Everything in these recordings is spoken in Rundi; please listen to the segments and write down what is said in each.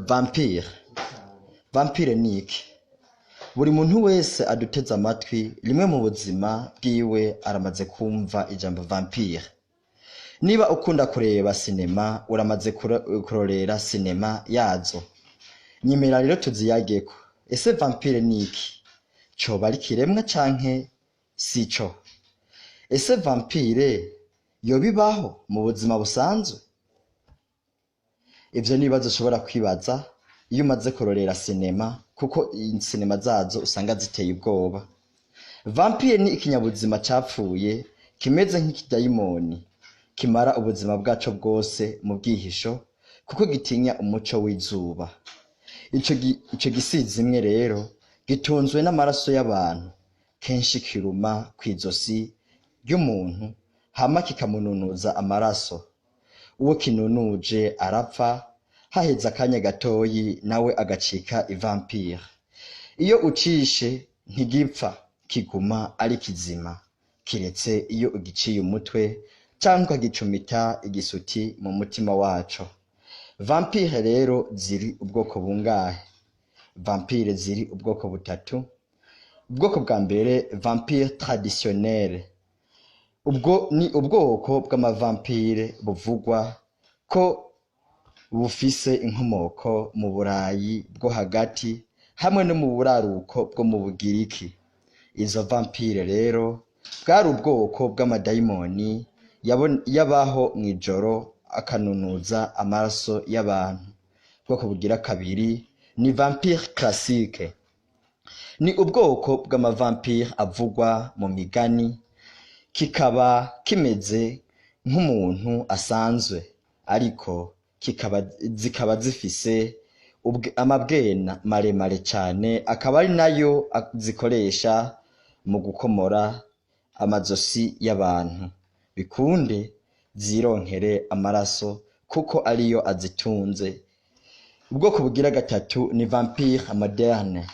Vampire. Vampire ni iki? Buri muntu wese aduteze amatwi rimwe mu buzima bwiwe aramaze kumva ijambo vampire. Niba ukunda kureba sinema, uramaze kurorera sinema yazo. Nyemera rero tuziyageko. Ese vampire ni iki? Coba ari ikiremwa canke sico? Ese vampire yoba ibaho mu buzima busanzwe? Ivyo ni ibibazo ushobora kwibaza iyo umaze kurorera sinema, kuko sinema zazo usanga ziteye ubwoba. Vampire ni ikinyabuzima capfuye kimeze nk'ikidayimoni, kimara ubuzima bwaco bwose mu bwihisho kuko gitinya umuco w'izuba. Ico gisizimwe rero gitunzwe n'amaraso y'abantu, kenshi kiruma kw'izosi ry'umuntu hama kikamununuza amaraso. Uwo kinunuje arapfa, haheze akanya gatoyi nawe agacika ivampire. Iyo ucishe ntigipfa, kiguma ari kizima, kiretse iyo ugiciye umutwe canke ukagicumita igisuti mu mutima waco. Vampire rero ziri ubwoko bungahe? Vampire ziri ubwoko butatu. Ubwoko bwa mbere, vampire traditionnelle. Ubwo ni ubwoko bw'amavampire buvugwa ko bufise inkomoko mu Burayi bwo hagati hamwe no mu buraruko bwo mu Bugiriki. Izo vampire rero bwari ubwoko bw'amadayimoni yabaho mw'ijoro akanunuza amaraso y'abantu. Ubwoko bugira kabiri ni vampire classique. Ni ubwoko bw'amavampire avugwa mu migani, kikaba kimeze nk'umuntu asanzwe, ariko zikaba zifise amabwena maremare cane, akaba ari nayo zikoresha mu gukomora amazosi y'abantu, bikunde zironkere amaraso kuko ariyo azitunze. Ubwoko bugira gatatu ni vampire moderne.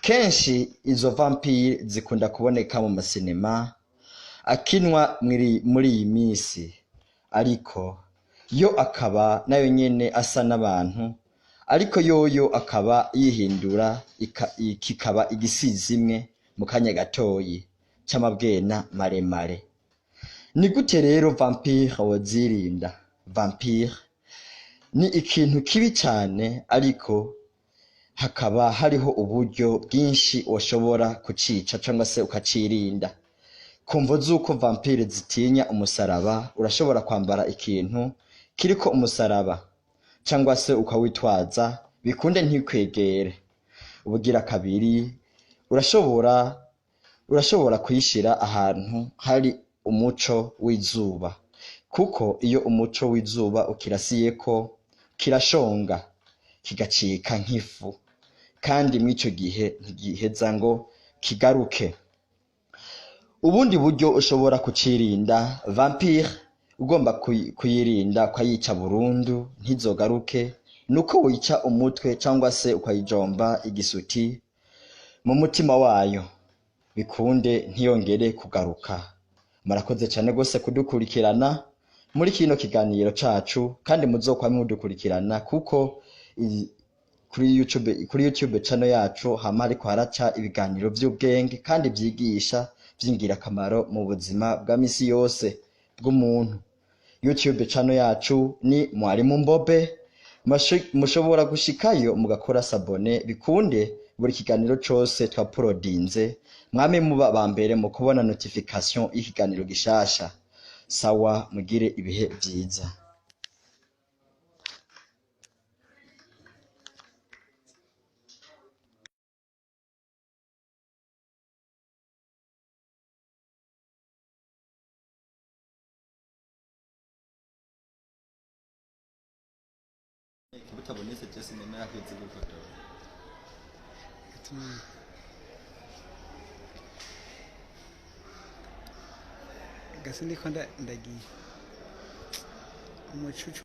Kenshi izo vampire zikunda kuboneka mu masinema akinwa muri iyi misi, ariko yo akaba nayo nyene asa n'abantu, ariko yoyo akaba yihindura kikaba igisizimwe mu kanya gatoyi c'amabwena maremare. Ni gute rero vampire wozirinda? Vampire ni ikintu kibi cane, ariko hakaba hariho uburyo bwinshi woshobora kucica cangwa se ukacirinda. Kumvo z'uko vampire zitinya umusaraba, urashobora kwambara ikintu kiriko umusaraba cangwa se ukawitwaza, bikunde ntikwegere. Ubugira kabiri, urashobora kuyishira ahantu hari umuco w'izuba, kuko iyo umuco w'izuba ukirasiyeko kirashonga kigacika nk'ifu, kandi mw'ico gihe ntigiheza ngo kigaruke. Ubundi buryo ushobora kucirinda vampire, ugomba kuyirinda ukayica burundu ntizogaruke, nuko wica umutwe cangwa se ukayijomba igisuti mu mutima wayo, bikunde ntiyongere kugaruka. Murakoze cane gose kudukurikirana muri kino kiganiro cacu, kandi muzokwame mudukurikirana, kuko kuri YouTube channel yacu hama hariko haraca ibiganiro vy'ubwenge kandi vyigisha vy'ingirakamaro mu buzima bwa misi yose bw'umuntu. YouTube channel yacu ni Mwalimu Mbobe, mushobora gushikayo mugakora s'abonner, bikunde buri kiganiro cose twapolodinze mwame muba ba mbere mu kubona notification y'ikiganiro gishasha. Sawa, mugire ibihe vyiza. Butabonetse je sinemera kwezi gufotora. Gasi ndiko ndagiye umucucu.